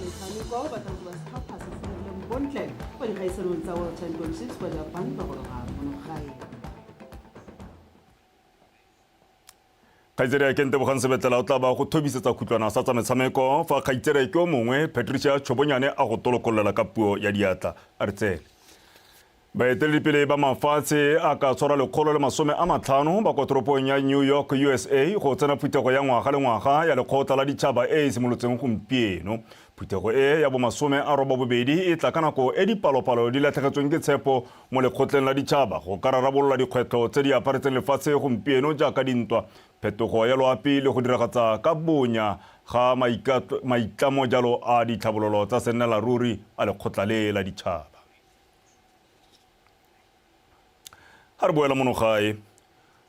metshameko batshameki ba setlhopha se se dirileng bontle kwa dikgaisanong tsa World Championships kwa Japan ba goroga mono gae. Kgaitsedi ke Ntebogang Sebetlela o tla ba go thobisetsa khutlwana sa tsa metshameko fa kgaitsedi ke o mongwe Patricia Chobonyane a go tolokololela ka puo ya diatla. A re tsene. Baeteledipele ba mafatshe a ka tshwara 150 ba kwa toropong ya New York, USA go tsena phuthego ya ngwaga le ngwaga ya lekgotla la ditšhaba e e simolotseng gompieno. Phuthego e ya bomasome a robabobedi e tla ka nako e dipalopalo di latlhegetsweng ke tshepo mo lekgotleng la ditšhaba go ka rarabolola dikgwetlho tse di aparetseng lefatshe gompieno jaaka dintwa, phetogo ya loapi le go diragatsa ka bonya ga maitlamo jalo a ditlhabololo tsa sennelaruri a lekgotla le la ditšhaba. Ga re boela mono gae.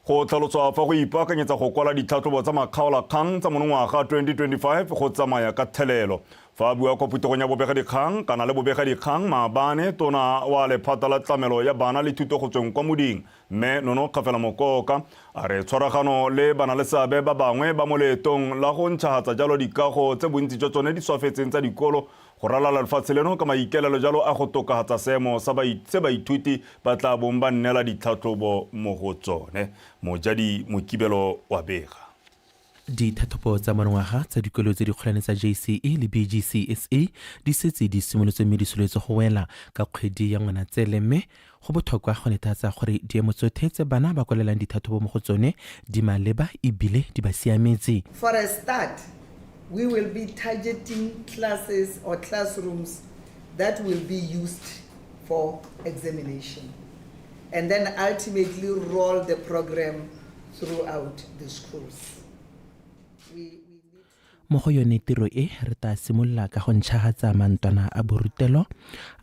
Go tlhaloswa fa go ipaakanyetsa go kwala ditlhatlhobo tsa makgaolakgang tsa monongwaga 2025 go tsamaya ka thelelo. Fa a bua kwa phuthegong ya bobegadikgang kana le bobegadikgang maabane, tona wa lephata la tlamelo ya bana le thuto go tsweng kwa moding, Mme Nono Kgafela Mokoka, a re tshwaragano le banaleseabe ba bangwe ba mo leetong la go ntšhahatsa jalo dikago tse bontsi jwa tsone di swafetseng tsa dikolo go ralala lefatshe leno ka maikaelelo jalo a go tokahatsa seemo sa se baithuti ba tla bong ba nnela ditlhatlhobo mo go tsone. Mojadi Mokibelo wa bega. Dithatlhobo tsa monongwaga tsa dikolo tse dikgolwane tsa JCE le BGCSE di setse di simolotse mme di solowetse go wela ka kgwedi ya Ngwanatsele mme go botlhokwa go netefatsa gore diemo tsothe tse bana ba kwalelang dithatlhobo mo go tsone di maleba e bile di ba siametse. For a start, we will be targeting classes or classrooms that will be used for examination and then ultimately roll the program throughout the schools. Mo go yone tiro e, re taa simolola ka go ntšhahatsa mantwana a borutelo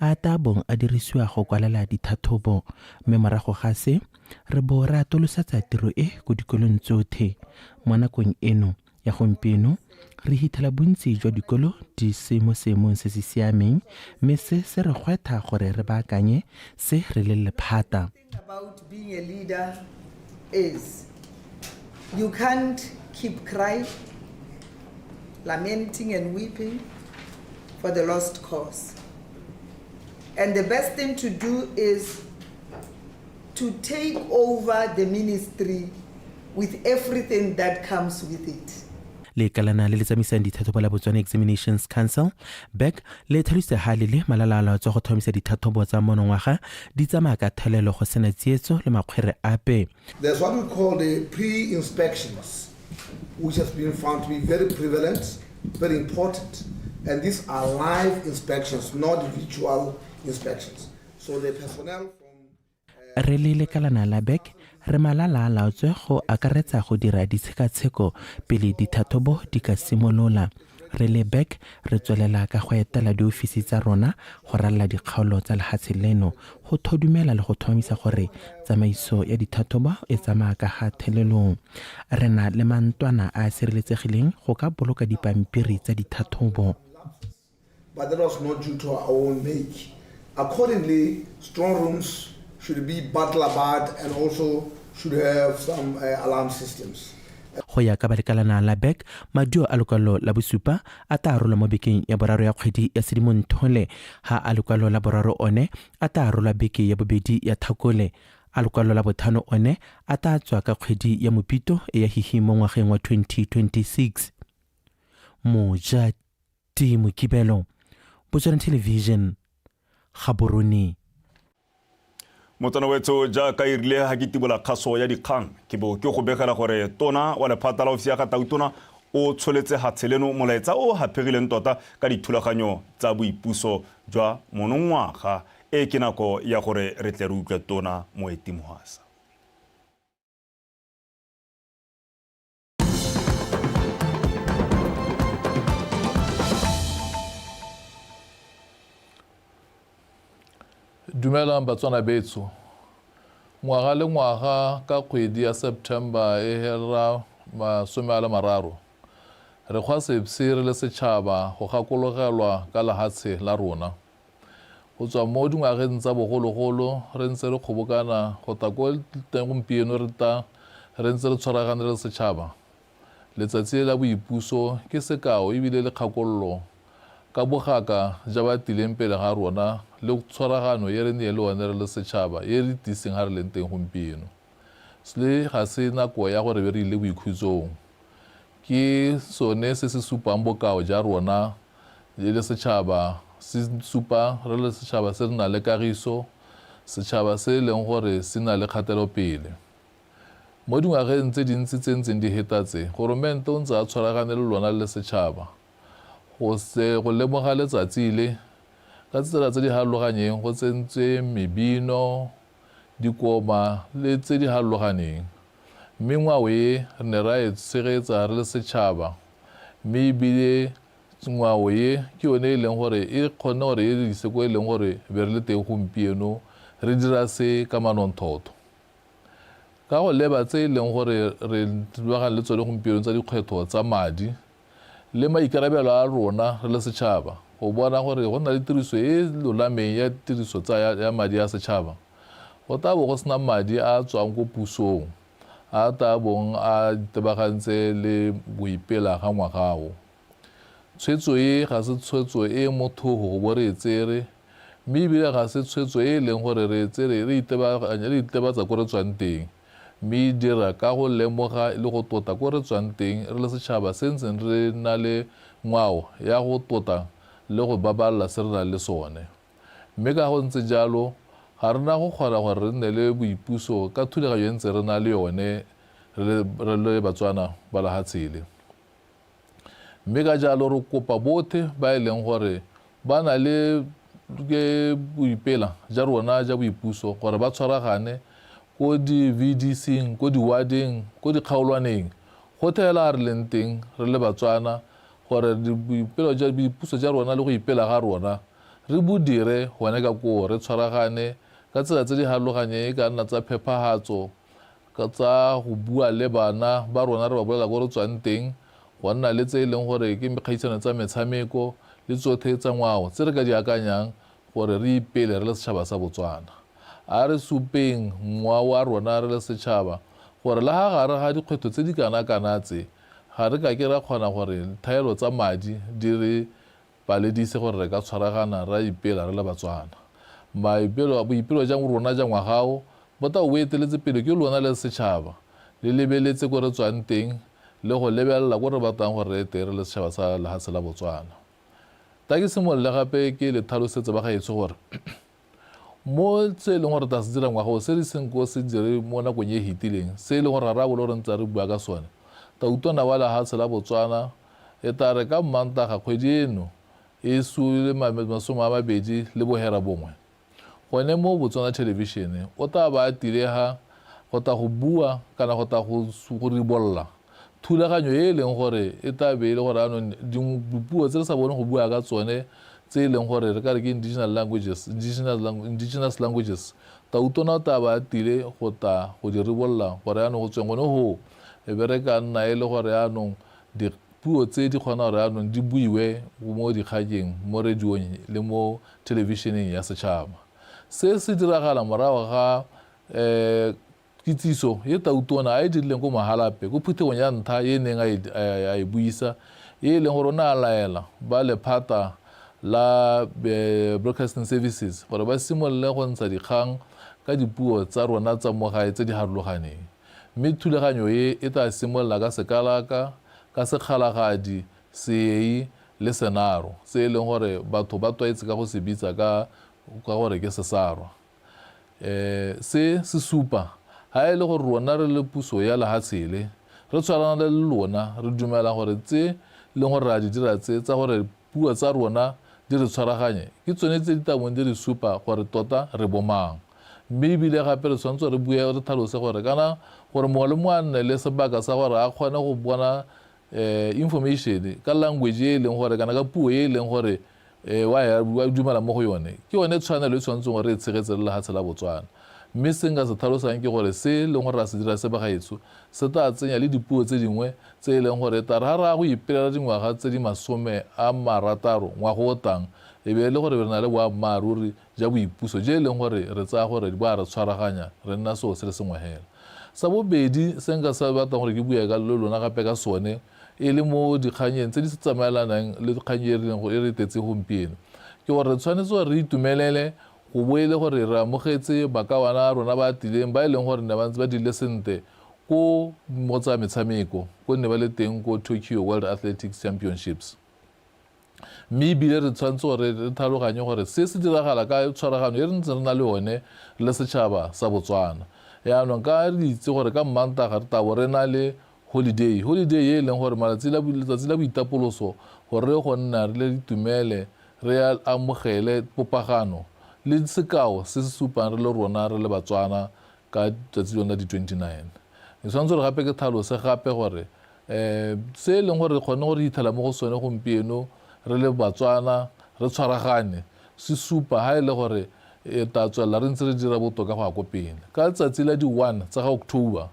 a a taa bong a dirisiwa go kwalela dithathobo mme morago ga se, re bo re atolosetsa tiro e ko dikolong tsothe. Mo nakong eno ya gompieno, re hithela bontsi jwa dikolo di se mo seemong se se siameng mme se se re gwetha gore re baakanye se re le lephata. About being a leader is you can't keep crying, lamenting and weeping for the lost cause. And the best thing to do is to take over the ministry with everything that comes with it. Lekalana le le tsamaisang ditlhatlhobo la Botswana Examinations Council, BEC, le tlhalositse ha le le malalaalaotswe go tlhomamisa ditlhatlhobo tsa monongwaga di tsamaya ka thelelo go sena tsietso le makgwere ape. There's what we call the pre-inspections, which has been found to be very prevalent, very important. And these are live inspections, not virtual inspections. So the personnel from Re le lekalana la BEC re malalaalaotswe go akaretsa go dira ditshekatsheko pele dithathobo di ka simolola. Re le BEC re tswelela ka go etela diofisi tsa rona go ralala dikgaolo tsa lehatshe leno go thodumela le go tlhomamisa gore tsamaiso ya dithathobo e tsamaya ka ga thelelong. Re na le mantwana a a sireletsegileng go ka boloka dipampiri tsa dithathobo. But that was not due to our own make. Accordingly, strong rooms should be butler barred and also should have some alarm systems. Go ya ka ba lekalana la BEC, maduo a lekwalo la bosupa a tla arolwa mo bekeng ya boraro ya kgwedi ya Sedimonthole, ha a lekwalo la boraro one a tla arolwa beke ya bobedi ya Thakole. A lekwalo la bothano one a tla tswa ka kgwedi ya Mopito e ya hihi mo ngwageng wa 2026. Moja T. Mokibelo, Botswana Television, Gaborone. Motswana wetsho jaaka e rile ga ke tibola kgaso ya dikgang ke bo ke go begela gore tona wa lephata la ofisi ya ga tautona o tsholetse hatshe leno molaetsa o o haphegileng tota ka dithulaganyo tsa boipuso jwa monongwaga. E ke nako ya gore re tle re utlwe tona Moeti Mohwasa. Dumelang Batswana betsho. Ngwaga le ngwaga ka kgwedi ya September e hela 30, re kgwa sepsi re le setšhaba go gakologelwa ka lehatshe la rona. Go tswa mo dingwageng tsa bogologolo re ntse re kgobokana go tla ko teng gompieno re tla re ntse re tshwaragane re le setšhaba. Letsatsi le la boipuso ke sekao ebile le kgakololo. Ka bogaka ja ba tileng pele ga rona le tshwaragano ye re neng le one re le setšhaba ye re tiiseng ga re leng teng gompieno. Se ga se nako ya gore be re ile boikhutsong. Ke sone se se supang bokao ja rona e le setšhaba, se supa re le setšhaba se re na le kagiso, setšhaba se e leng gore se na le kgatelopele. Mo dingwageng tse dintsi tse ntseng di heta tse, goromente o ntse a tshwaragane le lona le setšhaba go se go lemoga letsatsi le ka tsela tse di harologanyeng go tsentswe mebino, dikoma le tse di harologaneng. Mme ngwao e re ne ra e tshegetsa re le setšhaba, mme ebile ngwao e ke yone e leng gore e kgonne gore e re ise ko e leng gore be re le teng gompieno re dira se ka manonthotho. Ka go leba tse e leng gore re lebagane le tsone gompieno tsa dikgwetlho tsa madi le maikarabelo a rona re le setšhaba go bona gore go nna le tiriso e lolameng ya tiriso tsa ya madi a setšhaba, go tla bo go sena madi a a tswang ko pusong a tla bong a itebagantse le boipela ga ngwaga o. Tshwetso e ga se tshwetso e mothogo go bo re e tsere, mme ebile ga se tshwetso e e leng gore re e tsere re itebatsa ko re tswang teng, mme e dira ka go lemoga le go tota ko re tswang teng re le setšhaba se ntseng re na le ngwao ya go tota le go babalela se re nang le sone. Mme ka go ntse jalo, ga re na go kgona gore re nne le boipuso ka thulaganyo e ntse re na le yone re le Batswana ba lehatshe le. Mme ka jalo re kopa bothe ba e leng gore ba na le ke boipela ja rona ja boipuso gore ba tshwaragane ko di-VDC-ing, ko di-wardeng, ko dikgaolwaneng, gothe hela re leng teng re le Batswana gore boipelo ja boipuso ja rona le go ipela ga rona re bo dire gone ka koo, re tshwaragane ka tsela tse di harologanyeng, e ka nna tsa phephahatso, ka tsa go bua le bana ba rona re ba bolela ko re tswang teng, go nna le tse e leng gore ke kgaisano tsa metshameko le tsothe tsa ngwao tse re ka di akanyang gore re ipele re le setšhaba sa Botswana. A re supeng ngwao wa rona re le setšhaba gore le ga gare ga dikgwetlho tse di kana-kana tse, ga re ka ke ra kgona gore thaelo tsa madi di re paledise gore re ka tshwaragana ra ipela re le Batswana. Maipelo, boipelo ja rona ja ngwaga o, bo tla bo eteletse pele ke lona le setšhaba, le lebeletse ko re tswang teng le go lebelela ko re batlang gore re teng re le setšhaba sa lehatshe la Botswana. Ta ke simolole gape ke le tlhalosetse ba gaetsho gore mo se e leng gore ta se dira ngwaga o se re seng ko se dire mo nakong e hitileng, se e leng gore ga re a bolo re ntse re bua ka sone, Tautona wa lehatshe la Botswana e tla re ka Mmantaga kgwedi eno e sule 29 gone mo Botswana Television o tla ba a tile ha go tla go bua kana go tla go ribolola thulaganyo e e leng gore e tla be e le gore anong dipuo tse re sa boneng go bua ka tsone tse e leng gore re ka re ke indigenous languages, indigenous languages, Tautona o tla ba a tile go tla go di ribolola gore anong go tsweng gone hoo e be re ka nna e le gore anong dipuo tse di kgona gore anong di buiwe mo dikgakeng, mo radiong le mo thelebišeneng ya setšhaba. Se se diragala morago ga kitsiso ye Tautona a e dirileng ko Mahalapye ko phuthegong ya ntlha ye neng a e buisa, e e leng gore o ne a laela ba lephata la Broadcasting Services gore ba simolole go ntsha dikgang ka dipuo tsa rona tsa mo gae tse di harologaneng. Mme thulaganyo e e tla simolola ka Sekalaka, ka Sekgalagadi, Seei le Senaro, se e leng gore batho ba tlwaetse ka go se bitsa ka gore ke Sesarwa. Se se supa ha e le gore rona re le puso ya lehatshe le, re tshwarana le lona, re dumela gore tse leng gore re a di dira tse tsa gore puo tsa rona di re tshwaraganye, ke tsone tse di tla bong di re supa gore tota re bomang. Mme ebile gape re tshwanetse re bue re tlhalose gore kana gore mongwe le mongwe a nne le sebaka sa gore a kgone go bona information ka language e e leng gore kana ka puo e e leng gore wa dumela mo go yone, ke yone tshwanelo e tshwanetseng gore re e tshegetse re lehatshe la Botswana. Mme se nka se tlhalosang ke gore se e leng gore ra se dira se bagaetsho se tla tsenya le dipuo tse dingwe tse e leng gore e tla re ga re ya go ipelela dingwaga tse di 60 ngwaga o tlang e be e le gore re na le boammaaruri ja boipuso je e leng gore re tsaya gore bo a re tshwaraganya re nna seo se le sengwe hela. Sa bobedi se nka se batlang gore ke bue ka le lona gape ka sone e le mo dikganyeng tse di tsamaelanang le kgang e re e re tetse gompieno ke gore re tshwanetse gore re itumelele go bo e le gore re amogetse bakawana a rona ba tileng ba e leng gore ne ba ntse ba dirile sentle ko mo tsa metshameko ko ne ba le teng ko Tokyo World Athletics Championships. Mme ebile re tshwanetse gore re tlhaloganye gore se se diragala ka tshwaragano e re ntse re na le yone le setšhaba sa Botswana. Yaanong ka re itse gore ka Mmantaga re tabo re na le holiday, holiday e leng gore malatsi la letsatsi la boitapoloso gore re go nna re le itumele re amogele popagano le sekao se se supang re le rona re le Batswana ka tsatsi lone la di-29. Ke tshwanetse gore gape ke tlhalose gape gore se e leng gore re kgonne gore ithela mo go sone gompieno re le Batswana re tshwaragane se supa ha e le gore e tla tswelela re ntse re dira botoka go ya ko pele. Ka letsatsi la di-1 tsa ga October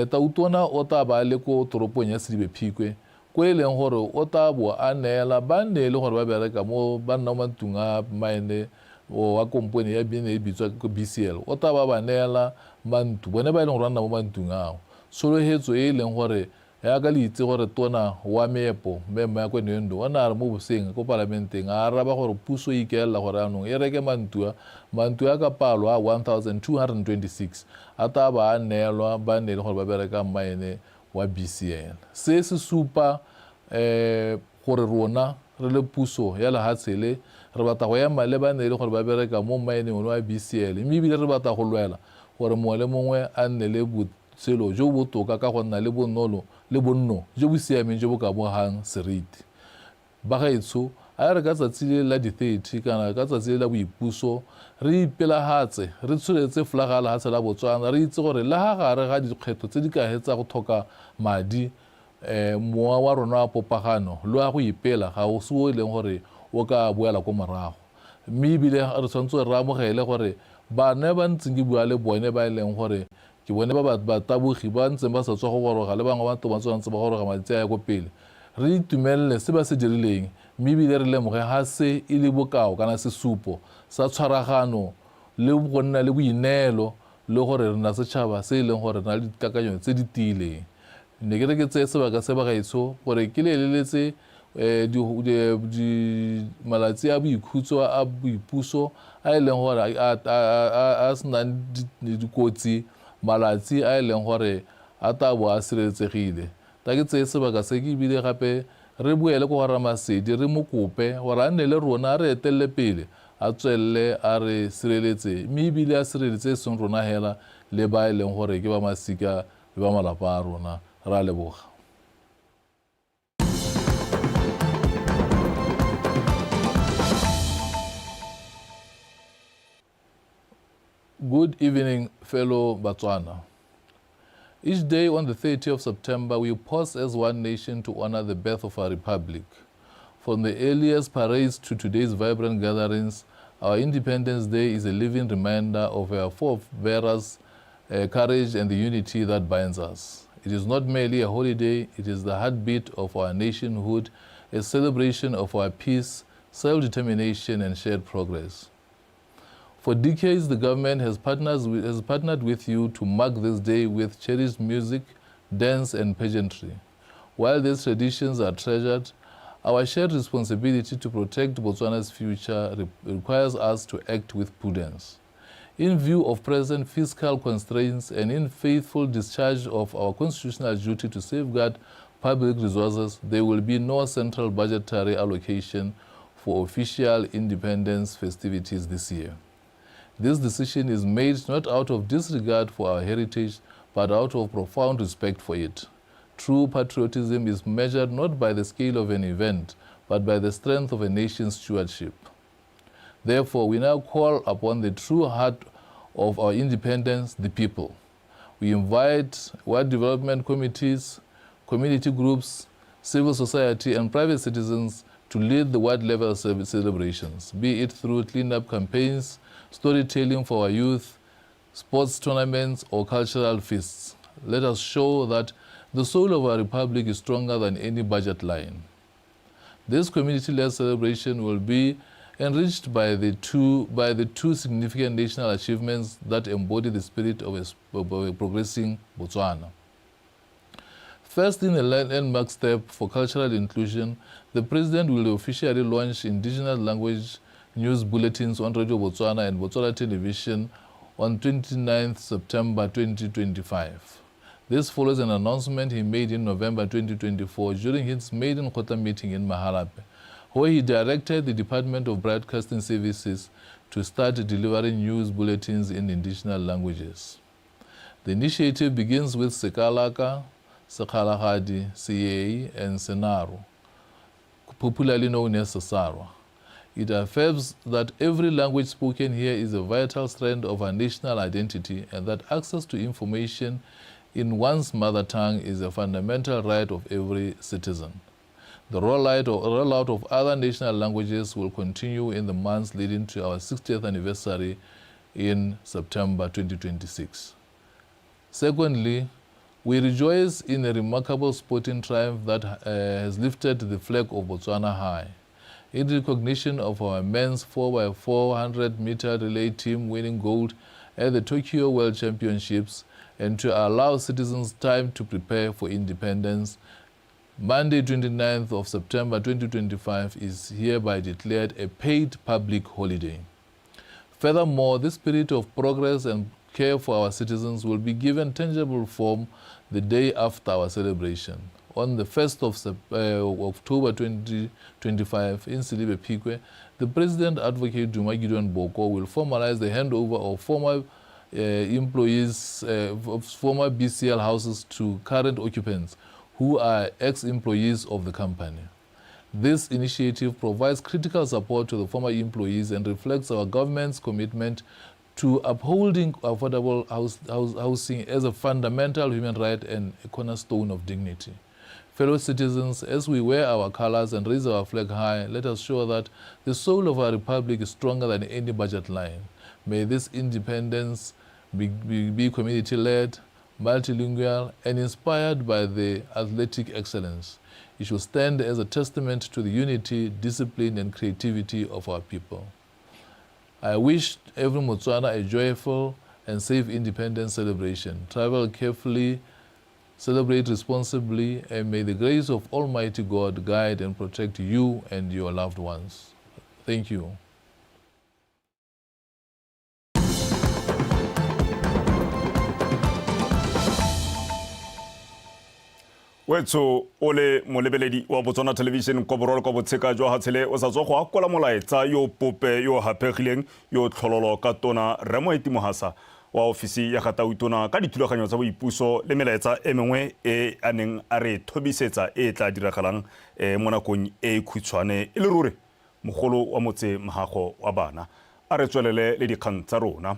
Tautona o tla ba le ko toropong ya Sedibe Phikwe ko e leng gore o tla bo a neela ba ne e le gore ba bereka mo ba nna mo matlong a mine wa kompone ya ne e bitswa BCL o tla ba ba neela mantlo bone ba e leng gore ba nna mo mantlong ao. Tshologetso e e leng gore yaka le itse gore tona wa meepo mme Mma Nyendo o ne a re mo boseng ko palamenteng a araba gore puso e ikaelela gore anong e reke mantu a ka palo a 1226 a tla ba a neelwa ba ne e le gore ba bereka mine wa BCL. Se se supa gore rona re le puso ya lehatshe le re batla go ema le ba ne e le gore ba bereka mo mineng wa BCL mme ebile re batla go lwela gore mongwe le mongwe a nne le botshelo jo botoka ka go nna le bonolo le bonno jo bo siameng jo bo ka bogang seriti. Bagaetsho a re ka tsatsi le la di-30 kana ka tsatsi le la boipuso re ipelagatse re tsholetse folaga ya lehatshe la Botswana re itse gore le ga gare ga dikgetho tse di ka hetsa go tlhoka madi mowa wa rona wa popagano le wa go ipela ga o se o e leng gore o ka boela ko morago. Mme ebile re tshwanetse gore re amogele gore bana ba ntseng ke bua le bone ba e leng gore ke bone ba batabogi ba ntseng ba sa tswa go goroga le bangwe ba ba ntse ba goroga matsatsi a ya ko pele re itumelele se ba se dirileng mme ebile re lemoge ga se e le bokao kana sesupo sa tshwaragano le go nna le boineelo le gore re na setšhaba se e leng gore re na le dikakanyo tse di tiileng. Ne ke re ke tseye sebaka se bagaetsho gore ke le eleletse malatsi a boikhutso a boipuso a e leng gore a senang dikotsi malatsi a e leng gore a tla bo a sireletsegile. Ta ke tseye sebaka se ke ebile gape re boele ko go Ramasedi re mo kope gore a nne le rona a re etelele pele a tswelele a re sireletse mme ebile a sireletse e seng rona hela le ba e leng gore ke ba masika le ba malapa a rona. Re a leboga. Good evening, fellow Batswana. Each day on the 30th of September, we pause as one nation to honor the birth of our republic. From the earliest parades to today's vibrant gatherings, our Independence Day is a living reminder of our forebears' courage and the unity that binds us. It is not merely a holiday, it is the heartbeat of our nationhood, a celebration of our peace, self-determination, and shared progress. For decades, the government has partnered with you to mark this day with cherished music, dance, and pageantry. While these traditions are treasured, our shared responsibility to protect Botswana's future requires us to act with prudence. In view of present fiscal constraints and in faithful discharge of our constitutional duty to safeguard public resources, there will be no central budgetary allocation for official independence festivities this year. This decision is made not out of disregard for our heritage, but out of profound respect for it. True patriotism is measured not by the scale of an event, but by the strength of a nation's stewardship. Therefore, we now call upon the true heart of our independence, the people. We invite ward development committees, community groups, civil society, and private citizens to lead the ward level celebrations, be it through cleanup campaigns, storytelling for our youth, sports tournaments, or cultural feasts. Let us show that the soul of our republic is stronger than any budget line. This community-led celebration will be enriched by the two significant national achievements that embody the spirit of a progressing Botswana. First, in a landmark step for cultural inclusion, the President will officially launch indigenous language news bulletins on Radio Botswana and Botswana Television on 29th September 2025. This follows an announcement he made in November 2024 during his maiden Kgotla meeting in Mahalapye, where he directed the Department of Broadcasting Services to start delivering news bulletins in indigenous languages. The initiative begins with Sekalaka, Sekgalagadi, Seei, and Senaro, popularly known as Sesarwa. It affirms that every language spoken here is a vital strand of our national identity and that access to information in one's mother tongue is a fundamental right of every citizen. The rollout of other national languages will continue in the months leading to our 60th anniversary in September 2026. Secondly, we rejoice in a remarkable sporting triumph that has lifted the flag of Botswana high. In recognition of our men's 4x400 meter relay team winning gold at the Tokyo World Championships and to allow citizens time to prepare for independence, Monday, 29th of September 2025 is hereby declared a paid public holiday. Furthermore, this spirit of progress and care for our citizens will be given tangible form the day after our celebration. On the 1st of October 2025 in Selibe Phikwe, the President Advocate Duma Gideon Boko will formalize the handover of former employees of former BCL houses to current occupants who are ex-employees of the company. This initiative provides critical support to the former employees and reflects our government's commitment to upholding affordable housing as a fundamental human right and a cornerstone of dignity. Fellow citizens, as we wear our colors and raise our flag high, let us show that the soul of our republic is stronger than any budget line. May this independence be community-led, multilingual, and inspired by the athletic excellence. It should stand as a testament to the unity, discipline, and creativity of our people. I wish every Motswana a joyful and safe independence celebration. Travel carefully, celebrate responsibly, and may the grace of Almighty God guide and protect you and your loved ones. Thank you. Wetsho o le molebeledi wa Botswana Television kwa borwa le kwa botsheka jwa hatshele, o sa tswa go akola molaetsa yo pope yo haphegileng yo tlhololo ka tona Rre Moeti Mohasa wa ofisi ya ga Tautona ka dithulaganyo tsa boipuso le melaetsa e mengwe e a neng a re thobisetsa e tla diragalang mo nakong e khutshwane. E le ruri mogolo wa motse mohago wa bana. A re tswelele le dikgang tsa rona.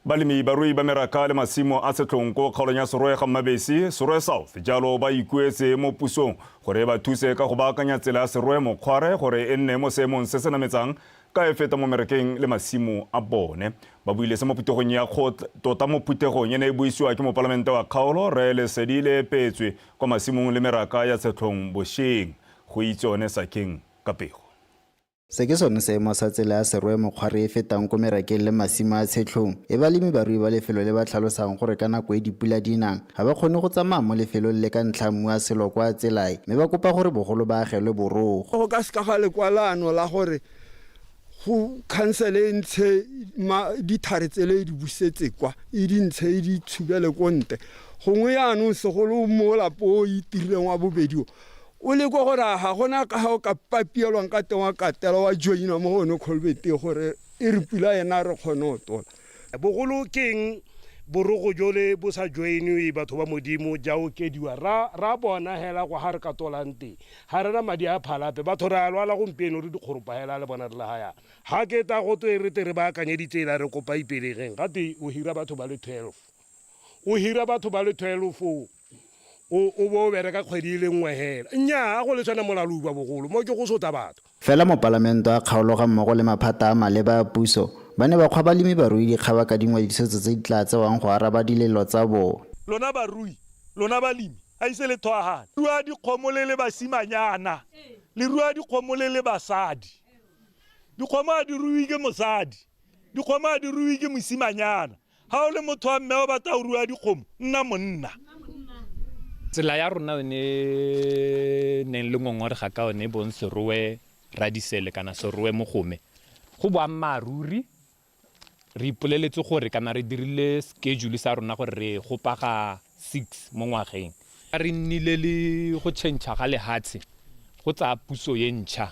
Balemi barui ba meraka le masimo a Setlhong ko kgaolong ya Serowe ga Mmabesi, Serowe South, jalo ba ikuetse mo pusong gore ba thuse ka go baakanya tsela ya Serowe Mokgware gore e nne mo seemong se se nametsang ka e feta mo merekeng le masimo a bone. Ba buile se mo phuthegong ya kgotla, tota mo phuthegong e ne e buisiwa ke mopalamente wa kgaolo Rre Lesedi Leepetswe kwa masimong le meraka ya Setlhong bosheng. Go itse one Sakeng ka pego. Se ke sone seemo sa tsela ya Serowe Mokgware e fetang ko merakeng le masimo a Tshetlhong e balemi barui ba lefelo le ba tlhalosang gore ka nako e dipula di nang ga ba kgone go tsamaya mo lefelong le ka ntlha mmu a selo kwa tselae, mme ba kopa gore bogolo ba agelwe borogo. Go ka seka ga lekwalano la gore go khansele e ntshe dithare tsele e di busetse kwa, e di ntshe e di tshubele ko ntle. Gongwe yaanong segolo mo lapo o itirileng wa bobedi o, o le ko gore ga gona ka ga o ka papielwang ka teng wa katela wa joina mo go one kholbete gore e re pula ena re kgone go tola. Bogolo keng borogo jole bo sa joiniwe batho ba Modimo ja okediwa ra bona hela go ha re ka tolang teng. Ga rena madi a phalape batho re a lwala gompieno re dikgoropa hela le bona re le ga yana. Ga ke ta go twe re tle re baakanye ditsela re kopa Ipelegeng ga te o hira batho ba le 12. O hira batho ba le 12 o bo bereka kgwedi e le nngwe hela. Nnyaa, go le tshwana molaluba bogolo mo ke go sotla batho. Fela mopalamente wa kgaolo ga mmogo le maphata a maleba a puso ba ne ba kgwa balemi barui dikgaba ka dingwe ditshwetso tse di tla tsewang go araba dilelo tsa bone. Lona barui, lona balemi, a ise le thoagane. Rua dikgomo le le basimanyana, le rua dikgomo le le basadi. Dikgomo a di ruiwe ke mosadi, dikgomo a di ruiwe ke mosimanyana. Ha o le motho wa mme o batla go rua dikgomo, nna monna. Tsela ya rona yone neng le ngongorega ka yone bong Serowe Radisele kana Serowe Mogome. Go boammaaruri re ipoleletse gore kana re dirile schedule sa rona gore re go paga 6 mo ngwageng. Re nnile le go change ga lehatshe go tsaya puso ye ntšha.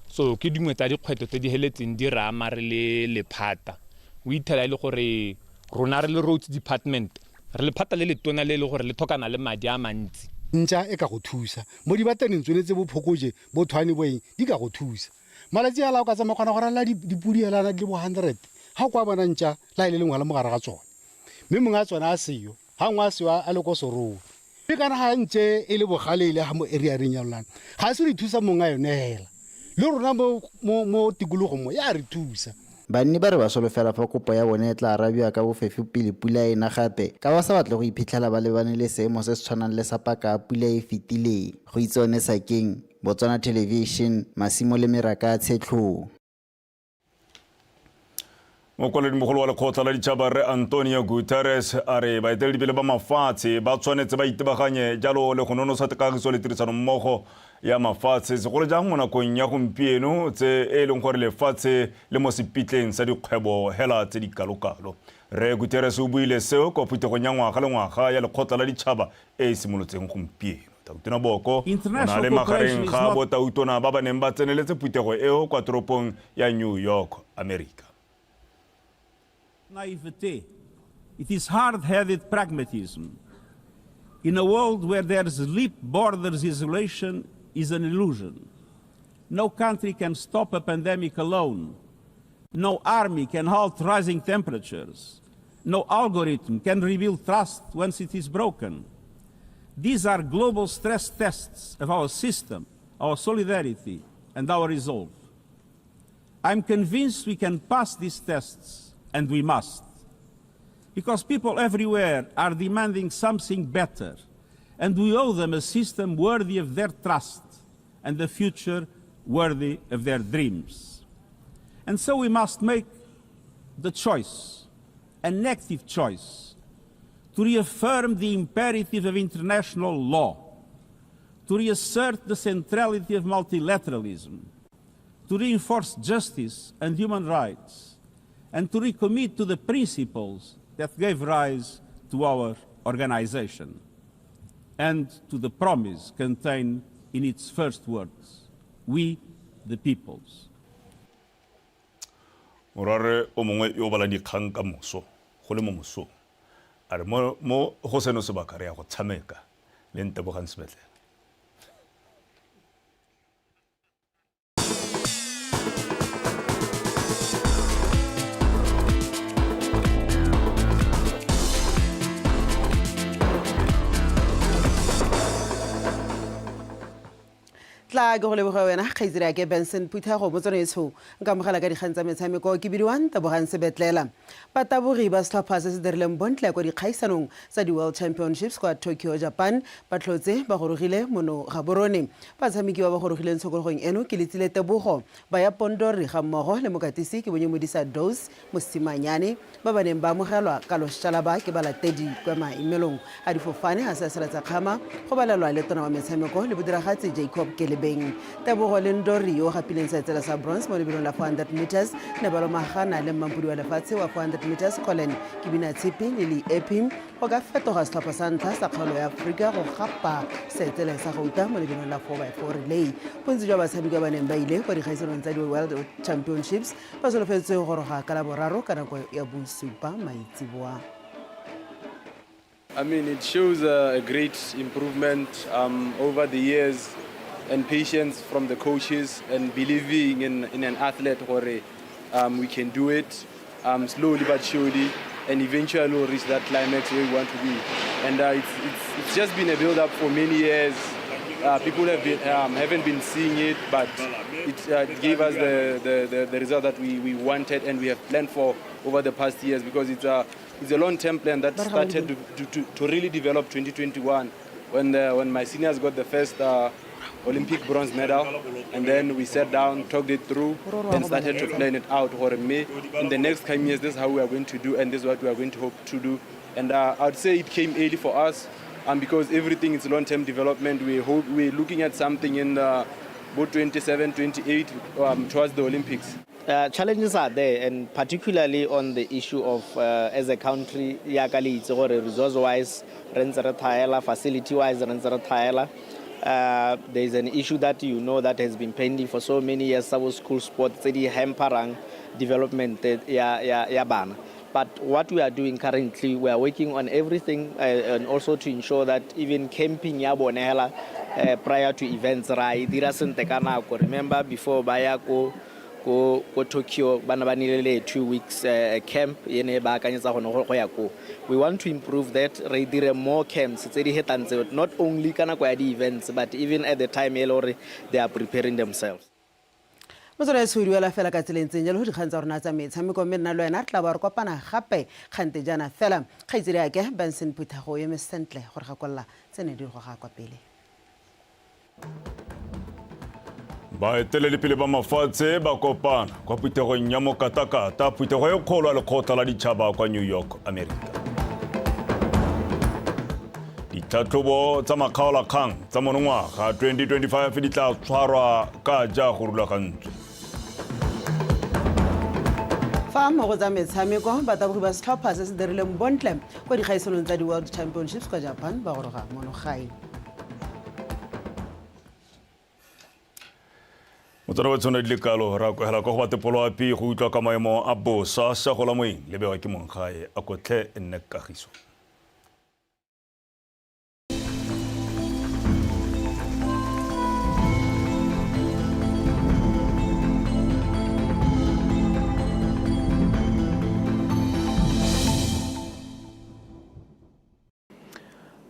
So ke dingwe tsa dikgwetlho tse di heletseng di re ama re le lephata. O ithela e le gore rona re le roads department re lephata le letona le le gore le tlhokana le madi a mantsi. Ntša e ka go thusa mo dibataneng tsone tse bo phokoje bo thwane bo eng di ka go thusa. Malatsi a la o ka tsamaya kgona go ralala dipodi helana di le bo 100 ga o kwa bona ntša la e le lengwe la mogare ga tsone, mme mongwe a tsone a seyo ga nngwe a seyo a le ko Serowe. Mme kana ga ntse e le bogale e le ga mo area reng ya lolana ga se re thusa mongwe a yone hela le rona mo tikologong mo ya re thusa. Banni ba re ba solofela fa kopo ya bone e tla arabiwa ka bofefo pele pula e na gape ka ba sa batle go iphitlhela ba lebane le seemo se se tshwanang le sa paka a pula e fetileng. Go itse one Sakeng, Botswana Television, masimo le meraka a Tshetlhong. Mokwaledi-mogolo wa lekgotla la ditšhaba Rre Antonio Guterres a re baeteledipele ba mafatshe ba tshwanetse ba itebaganye jalo le go nonotsha kagiso le tirisanommogo ya mafatshe segolo jang mo nakong ya gompieno tse e leng gore lefatshe le mo sepitleng sa dikgwebo hela tse di kalokalo. Rre Guterres o buile seo kwa phuthegong ya ngwaga le ngwaga ya lekgotla la ditšhaba e e simolotseng gompieno. Tautona Boko o na le magareng ga botautona ba ba neng ba tseneletse phuthego eo kwa toropong ya New York, America. Naivete. It is hard-headed pragmatism. In a world where there's leap borders, isolation is an illusion. No country can stop a pandemic alone. No army can halt rising temperatures. No algorithm can rebuild trust once it is broken. These are global stress tests of our system, our solidarity, and our resolve. I'm convinced we can pass these tests, and we must. Because people everywhere are demanding something better, and we owe them a system worthy of their trust and a future worthy of their dreams. And so we must make the choice, an active choice, to reaffirm the imperative of international law, to reassert the centrality of multilateralism, to reinforce justice and human rights, and to recommit to the principles that gave rise to our organization and to the promise contained in its first words, we the peoples. Morare o mongwe yo o balang dikgang ka moso go le mo mosong a re mo go seno sebaka re ya go tshameka le Ntebogang Sebetlela. Tla ke go leboga wena kgaitsedi ya ke Benson Phuthego mo tsone nka amogela ka dikgang tsa metshameko ke bidiwang Tebogang Sebetlela. Batabogi ba setlhopha se se dirileng bontle kwa dikgaisanong tsa di-World Championships kwa Tokyo, Japan ba tlhotse ba gorogile mono Gaborone. Batshameki ba ba gorogileng tshokologong eno ke Letsile Tebogo ba ya Pondori ga mmogo le mokatisi ke Bonyemodisa Dose Mosimanyane ba ba neng ba amogelwa ka loshalaba ke balatedi kwa maemelong a difofane a sa tsa kgama go balelwa le tona wa metshameko le bodiragatsi Jacob Kelebeng. Tebogo le Ndori yo o gapileng seetsela sa bronze mo lebelong la 400 meters ne ba lomagana le mmampodi wa lefatshe wa 400 meters Colin Kibina Tshipi le Lee go ka fetoga setlhopha sa ntlha sa kgaolo ya Aforika go gapa seetsele sa gauta mo lebelong la 4x4 relay. Bontsi jwa batshameki ba ba neng ba ile kwa dikgaisanong tsa di-World Championships ba solofetse go goroga ka laboraro ka nako ya bosupa maitseboa. I mean, it shows a great improvement over the years and patience from the coaches and believing in an athlete gore we can do it slowly but surely, and eventually we'll reach that climax where we want to be. And it's just been a build-up for many years. People have been, haven't been seeing it, but it gave us the result that we wanted and we have planned for over the past years, because it's a long-term plan that started to really develop 2021 when my seniors got the first Olympic bronze medal, and then we sat down, talked it through, and started to plan it out. For me, in the next coming years, this is how we are going to do, and this is what we are going to hope to do. And I'd say it came early for us. Because everything is long-term development. We hope we're looking at something in the both 27, 28 towards the Olympics. Challenges are there, and particularly on the issue of as a country, yaka le itse gore resource-wise, re ntse re thaela, facility-wise, re ntse re thaela. There is an issue that you know that has been pending for so many years, sa bo school sports tse di hamperang development ya bana. But what we are doing currently, we are working on everything and also to ensure that even camping ya bone hela prior to events ra e dira sentle ka nako. Remember before ba ya ko Tokyo, ba ne ba nile le 2 weeks camp e ne e baakanyetsa gone go ya ko. We want to improve that, re dire more camps tse di hetang tseo, not only ka nako ya di-events but even at the time e le gore they are preparing themselves. Motswedi e duela fela ka tseleng tseng jalo go dikgang tsa rona tsa metshameko, mme nna le wena re tla ba re kopana gape kgante jaana fela. Kgaitsedi ake Benson Phuthago o eme sentle gore gakolola tse ne di goga kwa pele. Baeteledipele ba mafatshe ba kopana kwa phuthegong ya mokatakata, phuthego e kgolo ya lekgotla la ditšhaba kwa New York, America. Ditlhatlhobo tsa makgaolakgang tsa monongwaga 2025 di tla tshwarwa ka ja go rulagantswe. Fa mo go tsa metshameko, batabogi ba setlhopha se se dirileng bontle kwa dikgaisanong tsa di-World Championships kwa Japan ba goroga mono gae. Motswana wa tshwana di le kalo ra kwegela kwa go batepoloapi go utlwa ka maemo a bosa sa gola moeng le bewa ke monggae a kotlhe e nne kagiso.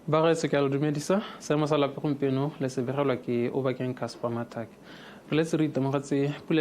Bagaetsho, ke a le dumedisa. Seemo sa lape gompieno le se begelwa ke Obakeng Casper Matak. Re letse re itemogetse pula.